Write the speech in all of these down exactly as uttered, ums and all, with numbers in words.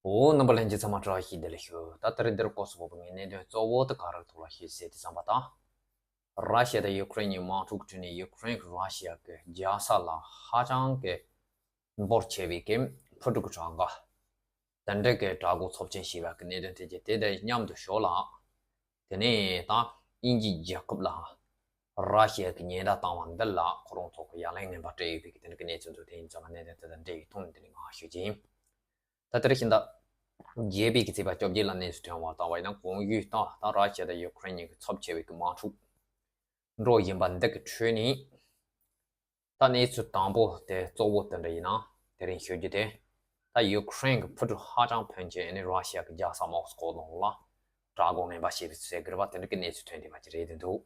འོ། རྣམ་པ་ལྷན་རྒྱས་ཚང་མ་བཀྲ་ཤིས་བདེ་ལེགས་ཞུ། ད་དེ་རིང་འདིར་སྐོར་སོགས་པའི་ངའི་གནད་དོན་གཙོ་བོ་དེ་ག་རེ་ཐོག་ལ་ཞུས་ཟེར་དུས་ཙམ་པ་དང་། ར་ཤི་ཡ་དང་ཡུ་ཀེ་རེན་གཉིས་དམག་འཁྲུག་བྱུང་ནས་ཡུ་ཀེ་རེན་གྱིས་ར་ཤི་ཡ་གི་རྒྱལ་ས་ལ་ཧ་ཅང་གི་འབོར་ཆེ་བའི་གི་འཕུར་གྲུ་གི་གྲངས་ཀ། དེ་འདྲ་གི་དྲག་རྒོལ་ཚབས་ཆེན་བྱས་པ་གི་གནད་དོན་དེ་རྗེས་དེ་དང་མཉམ་དུ་ཞོར་ལ། དེ་ནས་ད་དབྱིན་ཇི་རྒྱལ་ཁབ་ལ་ར་ཤི་ཡ་གི་ཉེན་བརྡ་བཏང་བ་འདི་ལ་ཁོ་རང་ཚོ་གི་ཡ་ལན་ངན་པ་སྤྲད་ཡོད་པའི་གི་དེ་འདྲ་གི་གནས་ཚུལ་ཚོ་དེ་ཡིན་ཙང་གནད་དོན་དེ་དང་འབྲེལ་བའི་ཐོག་ནས་དེ་ནས་ངས་ཞུ་རྒྱུ་ཡིན། ད་དེ་རིང་ཕྱི་ཟླ་བརྒྱད་པའི་གི་ཚེས་པ་བཅོ་བརྒྱད་ལ་གནས་ཚུལ་ཐོན་པ་ལྟ་བ་ཡིན་ན། གོང་ཞུས་ལྟར་ད་ར་ཤི་ཡ་དང་ཡུ་ཀེ་རེན་གཉིས་ཀྱི་ཚབས་ཆེ་བའི་གི་དམག་འཁྲུག་འགྲོ་བཞིན་པ་འདི་གི་ཁྲོད་ནས། ད་གནས་ཚུལ་དང་པོ་དེ་གཙོ་བོ་དེ་འདྲ་ཡིན་ན། དེ་རིང་ཞུ་རྒྱུ་དེ། ད་ཡུ་ཀེ་རེན་གྱི་འཕུར་གྲུ་ཧ་ཅང་ཕོན་ཆེན་ནི་ར་ཤི་ཡ་གི་རྒྱལ་ས་མོ་སི་ཀོ་ནང་ལ་དྲག་རྒོལ་ངན་པ་བྱས་པའི་ཟེར་གི་རེད་པ། དེ་འདྲ་གི་གནས་ཚུལ་ཐོན་བསྡད་པ་ཅིག་རེད་འདུག་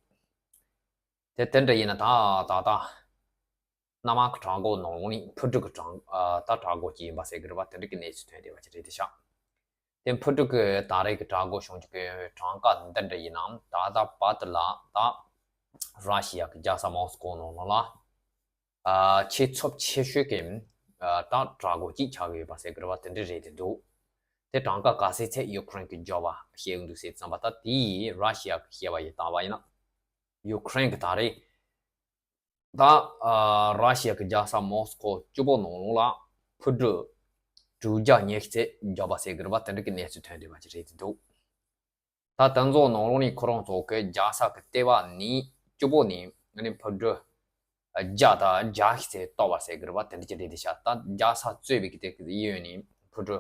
དེ་དེ་འདྲ་ཡིན་ན་ད་ད་ད་གནའ་མ་གི་དྲག་རྒོལ་ནང་ལོགས་ནས་འཕུར་གྲུ་གི་དྲག་ཨ་ད་དྲག་རྒོལ་ཅིག་ཡིན་པ་ཟེར་གི་རེད་པ། དེ་འདྲ་གི་གནས་ཚུལ་ཐོན་བསྡད་པ་ཅིག་རེད་དེ་ཤག་དེ་འཕུར་གྲུ་གི་ད་རེས་ཀྱི་དྲག་རྒོལ་བྱུང་རྒྱུ་གི་གྲངས་ཀ་འདི་འདྲ་ཡིན་ནམ། ད་ལྟ་བར་དུ་ལ་ད་ར་ཤི་ཡ་གི་རྒྱལ་ས་མོ་སི་ཀོ་ནང་ལོགས་ལ་ཨ་ཆེས་ཚབས་ཆེ་ཤོས་ཀྱི་ཨ་ད་དྲག་རྒོལ་ཅིག་ཆགས་ཡོད་པ་ཟེར་གི་རེད་པ། དེ་འདྲ་རེད་དེ་འདུག་དེ་གྲངས་ཀ་ག་ཚད་ཚད་ཡུ་ཀེ་རེན་གྱིས་བརྒྱབ་པ་བཤད་ཀྱི་འདུག་ཟེར་ཙམ་པ། ད་དེ་ཡིས་ར་ཤི་ཡ་གི་བཤད་པ་ཡིན་བཏང་བ་ཡིན་ན། ཡུ་ཀེ་རེན་གྱིས་ད་རེས་ད་ཨ་ར་ཤི་ཡ་གི་རྒྱལ་ས་མོ་སི་ཀོ་བཅུ་པོ་ནང་ལོགས་ལ་འཕུར་གྲུ་དྲུག་བརྒྱ་ཉི་ཤུ་ཙམ་བརྒྱབ་པ་ཟེར་གི་རེད་པ། དེ་འདྲ་གི་གནས་ཚུལ་ཐོན་བསྡད་པ་ཅིག་རེད་དེ་འདུག་ད་དེ་ཚོ་ནང་ལོགས་ནས་ཁོ་རང་ཚོ་གི་རྒྱལ་ས་གི་ལྟེ་བ་ནས་བཅུ་པོ་ནས་ཨ་ནི་འཕུར་གྲུ་བརྒྱ་དང་བརྒྱད་ཅུ་ཙམ་གཏོར་བ་ཟེར་གི་རེད་པ། དེ་འདྲ་ཅིག་རེད་དེ་ཤག་ད་རྒྱལ་ས་གཙོས་པའི་གི་དེ་གི་གཡས་གཡོན་ནས་འཕུར་གྲུ་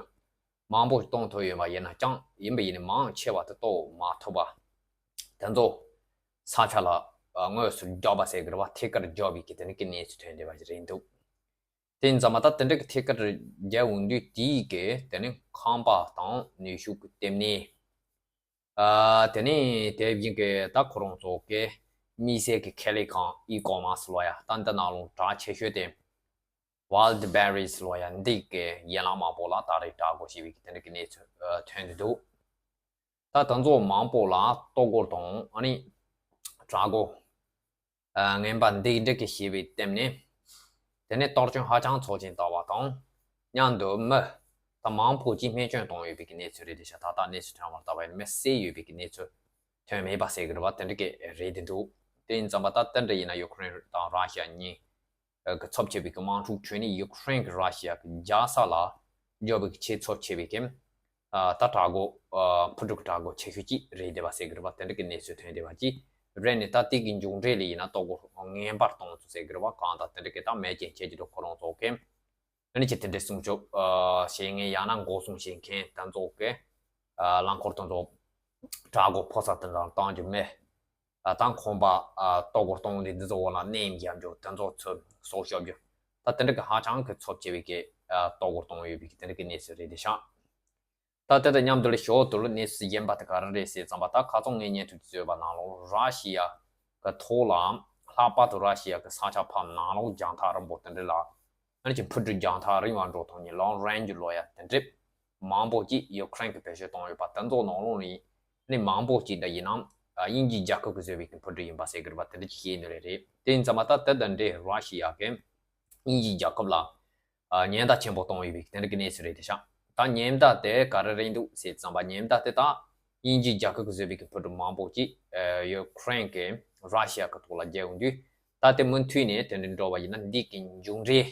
མང་པོ་གཏོང་ཐུབ་ཡོད་པ་ཡིན་ན་ཀྱང་། ཡིན་པ་ཡིན་ནའི་མང་ཆེ་བ་དེ་གཏོར་མ་ཐུབ་པ། དེ་ཚོ་ས་ཆ་ལ་ཨ་དངོས་སུ་རྒྱག་པ་ཟེར་གི་རེད་པ། ཐད་ཀར་རྒྱག་པའི་གི་དེ་འདྲ་གི་གནས་ཚུལ་ཐོན་བསྡད་པ་ཞིག་རེད་འདུག་དེ་ཡིན་ཙང་མ་ད་དེ་འདྲ་གི་ཐད་ཀར་རྒྱག་འོང་དུས་དེའི་གི་དེ་ནི་ཁང་པ་དང་ནུས་ཤུགས་ཀྱི་ལྟེ་གནས། ཨ་དེ་ནི་དེ་བཞིན་གི་ད་ཁོ་རང་ཚོ་གི་དམིགས་བསལ་གི་ཁེ་ལས་ཁང་ཨི་ཀོ་མར་སི་ལོ་ཡ། ད་འདི་ནང་ལོགས་གྲགས་ཆེ་ཤོས་དེ་ཝལ་ཌི་བེ་རི་སི་ལོ་ཡ་འདི་གི་ཡན་ལག་མང་པོ་ལ་ད་རེས་དྲག་རྒོལ་བྱས་པའི་གི་དེ་འདྲ་གི་གནས་ཚུལ་ཨ་ཐོན་གྱི་འདུག་ད་དེ་ཚོ་མང་པོ་ལ་གཏོར་རྒོལ་དང་ཨ་ནི་དྲག་རྒོལ་ཨ་ངན་པ་འདི་འདྲ་གི་བྱས་པའི་སྟེང་ནས། དེ་ནས་གཏོར་སྐྱོན་ཧ་ཅང་ཚབས་ཆེན་བཏང་བ་དང་མཉམ་དུ་མི་ད་མང་པོ་ཅིག་རྨས་སྐྱོན་བཏང་ཡོད་པའི་གི་གནས་ཚུལ་རེད་དེ་ཤག་ད་ལྟ་གནས་ཚུལ་ཐོན་པར་ལྟ་བ་ཡིན་ན་མི་བསད་ཡོད་པའི་གི་གནས་ཚུལ་ཐོན་མེད་པ་ཟེར་གི་རེད་པ། དེ་འདྲ་གི་རེད་དེ་འདུག་དེ་ཡིན་ཙང་མ་ད་དེ་འདྲ་ཡིན་ན་ཡུ་ཀེ་རེན་དང་ར་ཤི་ཡ་གཉིས་ཀྱི་ཚབས་ཆེ་བའི་གི་དམག་འཁྲུག་ཁྲོད་ནས་ཡུ་ཀེ་རེན་གྱིས་ར་ཤི་ཡ་གི་རྒྱལ་ས་ལ་འཇོག་པའི་གི་ཆེས་ཚབས་ཆེ་བའི་གི་ཨ་ད་དྲག་རྒོལ་ཨ་འཕུར་གྲུ་གི་དྲག་རྒོལ་ཆེ་ཤོས་ཅིག་རེད་བསྡད་པ་ཟེར་གི་རེད་པ། དེ་འདྲ་གི་གནས་ཚུལ་ཐོན་བསྡད་པ་ཅིག་རེད། ནས་ད་དེ་གི་མཇུག་འབྲས་ལ་ཡིན་ན་གཏོར་རྒོལ་ངན་པར་གཏོང་ཚུལ་ཟེར་གི་རེད་པ། གང་ལྟར་དེ་འདྲ་གི་ད་མེད་ཅིང་ཆད་ཀྱི་འགྲོ་ཁོ་རང་ཚོ་གི་ཨ་ནི་ཅི་དེ་འདྲའི་སྲུང་སྐྱོབ་ཨ་བྱེད་མཁན་ཡང་ན་འགོག་སྲུང་བྱེད་མཁན་དེ་ཚོ་གི་ཨ་རླངས་འཁོར་དེ་ཚོ་དྲག་རྒོལ་ཕོ་གསར་དེ་ཚོ་བཏང་རྒྱུ་མེད། ཨ་དང་ཁང་པ་ཨ་གཏོར་རྒོལ་གཏོང་ལེ་འདི་ཚོ་འོག་ལ་གནས་བཞག་རྒྱུ་དེ་ཚོ་ཚུར་སྲོག་སྐྱོབ་རྒྱུ། ད་དེ་འདྲ་གི་ཧ་ཅང་གི་ཚབས་ཆེ་བའི་གི་ཨ་གཏོར་རྒོལ་གཏོང་ཡོད་པའི་གི་དེ་འདྲ་གི་གནས་ཚུལ་རེད་དེ་ཤག་ད་དེ་དང་མཉམ་དུ་ལ་ཞོར་དུ་ལ་གནས་ཚུལ་གཞན་པ་དེ་ག་རེ་རེད་ཟེར་ཙམ་པ། ད་ཁ་སང་ངས་བརྙན་ཐུང་ཅིག་བཟོས་པ་ནང་ལོགས་ར་ཤི་ཡ་གི་ཐོག་ལ་ལྷག་པར་དུ་ར་ཤི་ཡ་གི་ས་ཆ་ཕར་ནང་ལོགས་རྒྱང་ཐག་རིང་པོ་དེ་འདྲ་ལ་ཨ་ནི་ཅིག་འཕུར་གྲུ་རྒྱང་ཐག་རིང་བ་འགྲོ་ཐུབ་མཁན་ལོང་རེན་ཇི་ལོ་ཡ་དེ་འདྲ་མང་པོ་ཅིག་ཡུ་ཀེ་རེན་གྱིས་བེད་སྤྱོད་བཏང་ཡོད་པ། དེ་ཚོ་ནང་ལོགས་ནས་ནི་མང་པོ་ཅིག་འདྲ་ཡིན་ནམ། ཨ་དབྱིན་ཇིའི་རྒྱལ་ཁབ་ཀྱིས་བཟོས་པའི་གི་འཕུར་གྲུ་ཡིན་པ་ཟེར་གི་རེད་པ། དེ་འདྲ་ཅིག་བཤད་ནི་རེད། དེ་ཡིན་ཙང་མ་ད་དེ་དང་འདྲའི་ར་ཤི་ཡ་གིས་དབྱིན་ཇིའི་རྒྱལ་ཁབ་ལ་ཨ་ཉེན་བརྡ་ཆེན་པོ་བཏང་ཡོད་པའི་དེ་འདྲ་གི་གནས་ཚུལ་རེད་དེ་ཤག་ད་ཉེན་བརྡ་དེ་ག་རེ་རེད་འདུག་ཟེར་ཙམ་པ། ཉེན་བརྡ་དེ་ད་དབྱིན་ཇིའི་རྒྱལ་ཁབ་ཀྱིས་བཟོས་པའི་གི་འཕུར་གྲུ་མང་པོ་ཅིག་ཨ་ཡུ་ཀེ་རེན་གྱིས་ར་ཤི་ཡ་གི་ཐོག་ལ་རྒྱག་ཡོང་དུས། ད་དེ་མུ་མཐུད་ནས་དེ་འདྲ་འགྲོ་བ་ཡིན་ན་འདི་གི་མཇུག་འབྲས་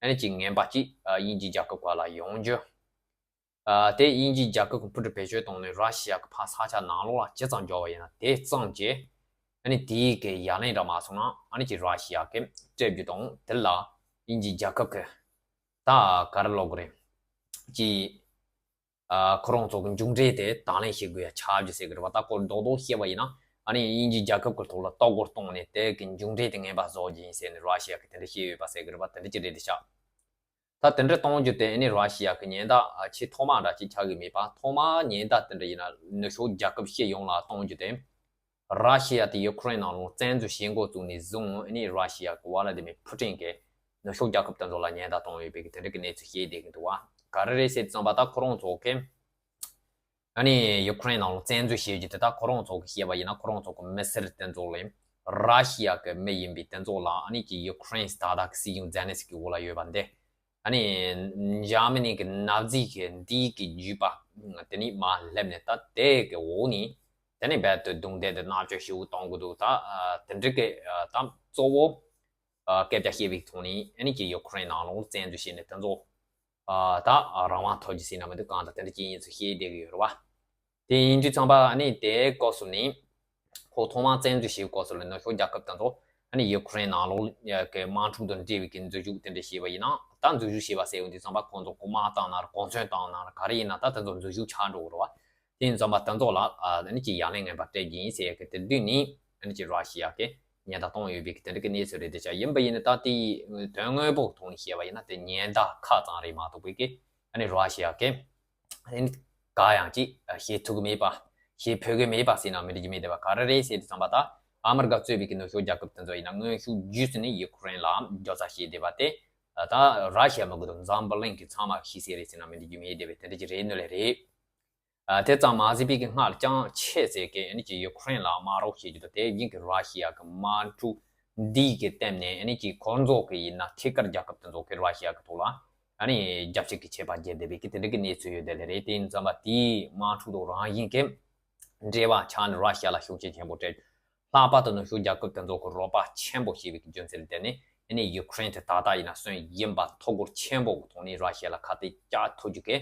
ཨ་ནི་ཅིག་ངན་པ་ཅིག་ཨ་དབྱིན་ཇིའི་རྒྱལ་ཁབ་ཁག་ལ་ཡོང་རྒྱུ། ཨ་དེ་དབྱིན་ཇིའི་རྒྱལ་ཁབ་ཀྱི་འཕུར་གྲུ་བེད་སྤྱོད་བཏང་ནས་ར་ཤི་ཡ་གི་ཕར་ས་ཆ་ནང་ལོགས་ལ་ཇི་ཙམ་འབྱོར་བ་ཡིན་ན་དེ་ཙམ་གྱིས་ཨ་ནི་དེའི་གི་ཡ་ལན་རག་མ་སོང་ན་ཨ་ནི་ཅིག་ར་ཤི་ཡ་གིས་སྤྲད་རྒྱུ་དང་། དེ་ལ་དབྱིན་ཇིའི་རྒྱལ་ཁབ་ཀྱིས་ད་ག་རེ་ལབ་དགོས་རེད། ཅིག་ཨ་ཁོ་རང་ཚོ་གི་མཇུག་འབྲས་དེ་དང་ལེན་བྱེད་དགོས་ཡ་ཆགས་རྒྱུ་ཟེར་གི་རེད་པ། ད་ཁོ་རྡོག་རྡོག་བཤད་པ་ཡིན་ན་ཨ་ནི་དབྱིན་ཇིའི་རྒྱལ་ཁབ་ཀྱི་ཐོག་ལ་གཏོར་རྒོལ་བཏང་ནས་དེ་གི་མཇུག་འབྲས་དེ་ངན་པ་བཟོ་རྒྱུ་ཡིན་ཟེར་ནས་ར་ཤི་ཡ་གིས་དེ་འདྲ་བཤད་ཡོད་པ་ཟེར་གི་རེད་པ། དེ་འདྲ་ཅིག་རེད་དེ་ཤག་ད་དེ་འདྲ་གཏོང་རྒྱུ་དེ་ཨ་ནི་ར་ཤི་ཡ་གི་ཉེན་བརྡ་ཨ་ཆེས་ཐོག་མ་འདྲ་ཅིག་ཆགས་ཀྱི་མེད་པ། ཐོག་མ་ཉེན་བརྡ་དེ་འདྲ་ཡིན་ན་ནུབ་ཕྱོགས་རྒྱལ་ཁབ་སྤྱི་ཡོངས་ལ་གཏོང་རྒྱུ་དེ། ར་ཤི་ཡ་དེ་ཡུ་ཀེ་རེན་ནང་ལོགས་བཙན་འཛུལ་བྱེད་འགོ་བཙུགས་ནས་བཟུང་ཨ་ནི་ར་ཤི་ཡ་གི་ཝ་ལ་དི་མིར་ཕུ་ཏིན་གྱིས་ནུབ་ཕྱོགས་རྒྱལ་ཁབ་དེ་ཚོ་ལ་ཉེན་བརྡ་གཏོང་ཡོད་པའི་གི་དེ་འདྲ་གི་གནས་ཚུལ་བཤད་བསྡད་ཀྱི་འདུག་བ། ག་རེ་རེད་ཟེར་ཙམ་པ། ད་ཁོ་རང་ཚོ་གིས་ཨ་ནི་ཡུ་ཀེ་རེན་ནང་ལོགས་བཙན་འཛུལ་བྱེད་རྒྱུ་དེ། ད་ཁོ་རང་ཚོ་གིས་བཤད་པ་ཡིན་ན་ཁོ་རང་ཚོ་གི་མི་སེར་དེ་ཚོ་ལ་ར་ཤི་ཡ་གི་མི་ཡིན་པའི་དེ་ཚོ་ལ་ཨ་ནི་ཅིག་ཡུ་ཀེ་རེན་ད་ལྟ་གི་སྲིད་གཞུང་ཛེ་ལན་སི་ཀི་འོག་ལ་ཡོད་པ་འདི་ ཨ་ནི་འཇར་མ་ནི་གི་ནབ་ཛི་གི་འདི་གི་རྒྱུད་པ་དེ་ནི་མར་སླེབས་ནས་ད་དེ་གི་འོག་ནས་དེ་ནི་རྦད་དེ་རྡུང་རྡེག་དང་མནར་གཅོད་ཞེ་པོ་གཏོང་གི་འདུག་ད་དེ་འདྲ་གི་ད་གཙོ་བོ་སྐད་ཆ་བཤད་པའི་ཐོག་ནས་ཨ་ནི་ཀྱི་ཡུ་ཀེ་རེན་ནང་ལོགས་བཙན་འཛུལ་བྱས་ནས་དེ་ཚོ་ད་རང་དབང་ཐོབ་རྒྱུ་ཟེར་ན་མི་འདུག་གང་ལྟར་དེ་འདྲ་ཅིག་ཡིན་ཚུལ་བཤད་བསྡད་ཀྱི་ཡོད་རེད་བ། དེ་ཡིན་དུས་ཙམ་པ་ཨ་ནི་དེའི་སྐབས་སུ་ནི་ཁོ་ཐོག་མར་བཙན་འཛུལ་བྱེད་སྐབས་སུ་ལ་ནུབ་ཕྱོགས་རྒྱལ་ཁབ་དེ་ཚོ་ཨ་ནི་ཡུ་ཀེ་རེན་ནང་ལོགས་ཀྱི་དམག་འཁྲུག་དང་འབྲེལ་བའི་གི་འཛུལ་ཞུགས་དེ་འདྲ་བྱས་པ་ཡིན་ན་ད་འཛུལ་ཞུགས་བྱས་པ་ཟེར་ཡོང་དུས་ཙམ་པ་ཁོང་ཚོ་དམག་བཏང་ན་ར་གོ་མཚོན་བཏང་ན་ར་ག་རེ་ཡིན་ན་ད་དེ་ཚོ་འཛུལ་ཞུགས་ཆགས་འགྲོ་གི་རེད་བ། དེ་ཡིན་ཙམ་པ་དེ་ཚོ་ལ་ཨ་ནི་ཅིག་ཡ་ལན་ངན་པ་སྤྲད་རྒྱུ་ཡིན་ཟེར་ཡ་གི་དེ་དུས་ནི་ཨ་ནི་ཅིག་ར་ཤི་ཡ་གི་ཉེན་བརྡ་བཏང་ཡོད་པའི་གི་དེ་འདྲ་གི་གནས་ཚུལ་རེད། དེ་ཆ་ཡིན་པ་ཡིན་ན་ད་དེའི་དོན་དངོས་པོ་ཐོག་ནས་བཤད་པ་ཡིན་ན་དེ་ཉེན་བརྡ་ཁག་ཙམ་རེད་མ་གཏོགས་པའི་གི་ཨ་ནི་ར་ཤི་ཡ་གི་ཨ་ནི་ག་ཡང་ཅིག་བྱེད་ཐུབ་ཀྱི་མེད་པ། བྱེད་ཕོད་ཀྱི་མེད་པ་ཟེར་ན་མི་འགྲིག་གི་མེད་བསྡད་པ་ག་རེ་རེད་ཟེར་དུས་ཙམ་པ་ད་ཨ་མི་རི་ཀ་གཙོས་པའི་གི་ནུབ་ཕྱོགས་རྒྱལ་ཁབ་དེ་ཚོ་ཡིན་ན་སྔོན་ཤུགས་རྒྱུས་སུ་ནས་ཡུ་ཀེ་རེན་ལ་འཇོག་རྩ་བྱས་བསྡད་པ་དེ་ད་ར་ཤི་ཡ་མི་དགོས་དང་འཛམ་བུ་གླིང་གི་ཚང་མ་ཤེས་གསལ་རེད་ཟེར་ན་མི་འགྲིག་གི་མེད་བསྡད་པའི་དེ་འདྲ་ཅིག་རེད་ནོ་ལེ་རེད། ཨ་དེ་ཙམ་མ་ཟད་པའི་གི་སྔར་ལ་ཅང་ཆེ་ཟེར་གི་ཨ་ནི་ཅིག་ཡུ་ཀེ་རེན་ལ་དམག་རོགས་བྱེད་རྒྱུ་དང་དེ་བཞིན་གི་ར་ཤི་ཡ་གི་དམག་འཁྲུག་འདི་གི་སྟེང་ནས་ཨ་ནི་ཅིག་ཁོང་ཚོ་གི་ཡིན་ན་ཐད་ཀར་རྒྱལ་ཁབ་དེ་ཚོ་གི་ར་ཤི་ཡ་གི་ཐོག་ལ་ཨ་ནི་རྒྱབ་བཤིག་གི་ཆད་པ་བརྒྱབ་བསྡད་པའི་གི་དེ་འདྲ་གི་གནས་ཚུལ་ཡོད་བསྡད་ལེ་རེད། དེ་ཡིན་ཙམ་པ་དེའི་དམག་འཁྲུག་དང་རང་བཞིན་གི་འབྲེལ་བ་ཆགས་ནས་ར་ཤི་ཡ་ལ་ཤུགས་རྐྱེན་ཆེན་པོ་སྤྲད། ལྷག་པར་དུ་ནུབ་ཕྱོགས་རྒྱལ་ཁབ་དེ་ཚོ་གི་རོགས་པ་ཆེན་པོ་བྱས་པའི་གི་རྒྱུ་མཚན་ལ་བརྟེན་ནས་ཨ་ནི་ཡུ་ཀེ་རེན་དེ་ད་ལྟ་ཡིན་ན་སོན་ཡིན་པ་ཐོ་འགོད་ཆེན་པོ་གི་ཐོག་ནས་ར་ཤི་ཡ་ལ་ཁ་གཏད་བཅག་ཐུབ་རྒྱུ་གི་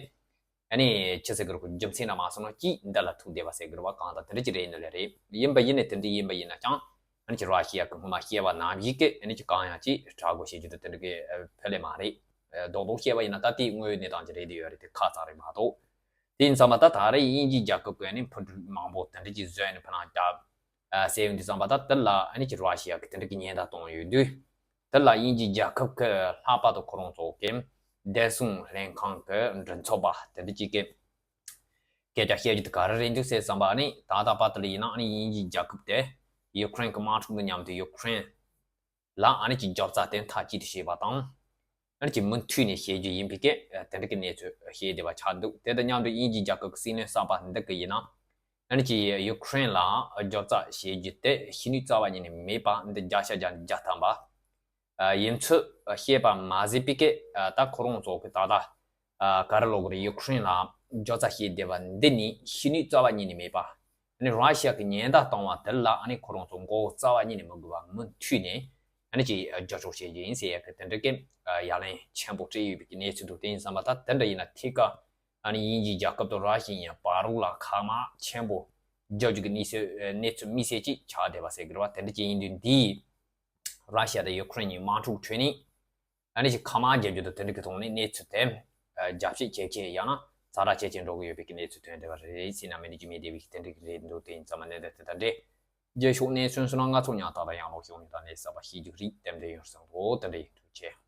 ཨ་ནི་ཅི་ཟེར་གི་རེད། ཁོ་རྒྱུ་མཚན་ན་མ་སོང་ན་ཅིག་འདི་ལ་ཐུག་བསྡད་པ་ཟེར་གི་རེད་བ། གང་ལྟར་དེ་འདྲ་ཅིག་རེད་ནི་ལས་རེད། ཡིན་པ་ཡིན་ནི་དེ་འདྲ་ཡིན་པ་ཡིན་ན་ཀྱང་ཨ་ནི་ཅིག་ར་ཤི་ཡ་གི་སྔོན་མ་བཤད་པ་ནང་བཞིན་གི་ཨ་ནི་ཅིག་གང་ཡང་ཅིག་དྲག་དགོས་བཤད་རྒྱུ་དེ་དེ་འདྲ་གི་ཕལ་ལས་མ་རེད། རྡོག་རྡོག་བཤད་པ་ཡིན་ན་ད་དེའི་དངོས་ཡོད་གནས་སྟངས་ཅིག་རེད་དེ་ཡོད་རེད། དེ་ཁ་ཚ་རེད་མ་གཏོགས། དེ་ཡིན་ཙང་མ་ད་ད་རེས་དབྱིན་ཇིའི་རྒྱལ་ཁབ་ཀྱི་ཨ་ནི་འཕུར་གྲུ་མང་པོ་དེ་འདྲ་ཅིག་བཟོས་ནས་ཕར་ནང་བརྒྱབ། ཨ་ཟེར་ཡོང་དུས་ཙམ་པ་ད་དེ་ལ་ཨ་ནི་ཅིག་ར་ཤི་ཡ་གི་དེ་འདྲ་གི་ཉེན་བརྡ་གཏོང་ཡོད་དུས། དེ་ལ་དབྱིན་ཇིའི་རྒྱལ་ཁབ་ཀྱི་ལྷག་པར་དུ་ཁོ་རང་ཚོ་གི་བདེ་སྲུང་ལྷན་ཁང་གི་མགྲིན་ཚབ་པ་དེ་འདྲ་ཅིག་གིས་སྐད་ཆ་བཤད་རྒྱུ་དེ་ག་རེ་རེད་འདུག་ཟེར་ཙམ་པ་ཨ་ནི་ད་ལྟ་བར་དུ་ལ་ཡིན་ན་ཨ་ནི་དབྱིན་ཇིའི་རྒྱལ་ཁབ་དེ་ཡུ་ཀེ་རེན་གྱི་དམག་འཁྲུག་དང་མཉམ་དུ་ཡུ་ཀེ་རེན་ལ་ཨ་ནི་ཅིག་འཇབ་རྩ་དེ་མཐའ་གཅིག་ཏུ་བྱས་པ་དང་། ཨ་ནི་ཅིག་མུ་མཐུད་ནས་བྱེད་རྒྱུ་ཡིན་པའི་སྐད་དེ་འདྲ་གི་གནས་ཚུལ་བཤད་བསྡད་པ་ཆགས་འདུག་དེ་དང་མཉམ་དུ་དབྱིན་ཇིའི་རྒྱལ་ཁབ་ཀྱི་སྲིད་བློན་གསར་པ་འདི་གི་ཡིན་ན། ཨ་ནི་ཅིག་ཡུ་ཀེ་རེན་ལ་འཇབ་རྩ་བྱེད་རྒྱུ་དེ་ཤེས་ནུས་རྩ་བ་ཉིད་ནས་མེད་པ་འདི་བརྒྱ་ཆ་བརྒྱ་བརྒྱ་ཐམ་པ་ཡིན་ཚུལ་བཤད་པ་མ་ཟད་པའི་སྐད་ད་ཁོ་རང་ཚོ་གི་ད་ལྟ་ག་རེ་ལབ་དགོས་རེད། ཡུ་ཀེ་རེན་ལ་འཇབ་རྩ་བྱེད་བསྡད་པ་འདི་ནི་ཤེས་ནུས་རྩ་བ་ཉིད་ནས་མེད་པ། ཨ་ནི་ར་ཤི་ཡ་གི་ཉེན་བརྡ་བཏང་བ་དེ་ལ་ཨ་ནི་ཁོ་རང་ཚོ་མགོ་བོ་རྩ་བ་ཉིད་ནས་མི་དགོས་པ་མུ་མཐུད་ནས་ཨ་ནི་ཅིག་རྒྱབ་སྐྱོར་བྱེད་རྒྱུ་ཡིན་ཟེར་ཡ་གི་དེ་འདྲ་གི་ཡ་ལན་ཆེན་པོ་སྤྲད་ཡོད་པའི་གནས་ཚུལ་འདུག་དེ་ཡིན་ཙང་མ་ད་དེ་འདྲ་ཡིན་ན་ཐད་ཀར་ཨ་ནི་དབྱིན་ཇིའི་རྒྱལ་ཁབ་དང་ར་ཤི་ཡའི་བར་རོགས་ལ་ཁ་དམག་ཆེན་པོ་རྒྱག་རྒྱུ་གི་གནས་ཚུལ་གནས་ཚུལ་དམིགས་བསལ་ཅིག་ཆགས་བསྡད་པ་ཟེར་གི་རེད་བ། དེ་འདྲ་ཅིག་ཡིན་དུས་འདིས་ར་ཤི་ཡ་དང་ཡུ་ཀེ་རེན་གཉིས་དམག་འཁྲུག་ཁྲོད་ནས་ཨ་ནི་ཅིག་ཁ་དམག་རྒྱག་རྒྱུ་དང་དེ་འདྲ་གི་ཐོག་ནས་གནས་ཚུལ་དེ་རྒྱབ་བཤིག་བྱེད་ཆེད་ཡང་ན་ཛ་དྲག་བྱེད་ཆེད་འགྲོ་གི་ཡོད་པའི་གི་གནས་ཚུལ་ཐོན་བསྡད་པ་རེད་ཟེར་ན་མི་འགྲིག་རྒྱུ་མེད་བསྡད་པའི་གི་དེ་འདྲ་གི་རེད་འདུག་དེ་ཡིན་ཙང་མ་གནད་དོན་དེ་ད་འདྲས་རྒྱལ་ཤོག་གནས་ཚུལ་སོང་ན་ང་ཚོ་ཉག་ཐག་དང་ཡང་ལོག་ཤོག་ནས་ད་གནས་གསར་པ་ཤེས་རྒྱུ་རིགས་ལྟེམ་དེ་ཡོང་སོང་གོ་དེ་འདྲ་ཡིན་འགྲོ་ཆེ།